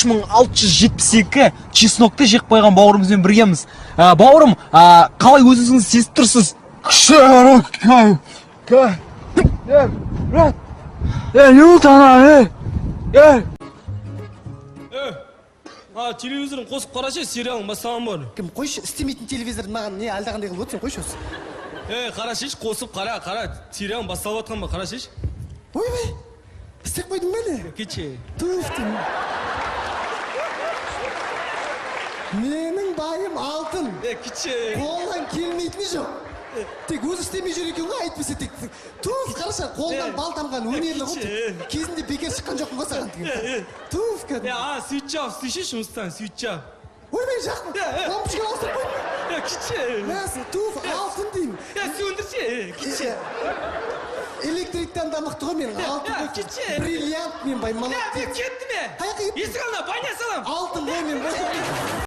3672 чеснокты жеп қойған бауырымызбен біргеміз. Бауырым, қалай өзіңізді сезіп тұрсыз? Күшті. Брат, не болды ана? Ей, ей! А, телевизорын қосып қарашы, сериалың бастаған бар. Кім, қойшы, істемейтін телевизорды маған не алдағандай қылып отырсың, қойшы осы. Ей, қарашы, қосып қара, қара, сериалың басталып жатқан ба, қарашы. Ойбай, істеп қойдың ба не? Кетші. Туф, деймін. Менің байым алтын. Е, кетші. Қолынан келмейтіні жоқ. Тек өзі істемей жүр екен ғой, әйтпесе тек туф, қарашы, қолынан бал тамған өнерлі ғой. Кезінде бекер шыққан жоқпын ғой саған деген. Туф, кәдімгі. Е, а, свет жап, істейші жұмыстан, свет жап. Ойбай, жақпын. Лампочканы ауыстырып қойдым. Е, кетші. Мәсі, туф, алтын деймін. Е, сөндірші, кетші. Электриктен да мықты ғой менің, алтын ғой. Кетші. Бриллиант мен бай, Е, молодец. мен кеттім, е. Қаяққа кеттің? Есік алдына баня салам. Алтын ғой мен бай.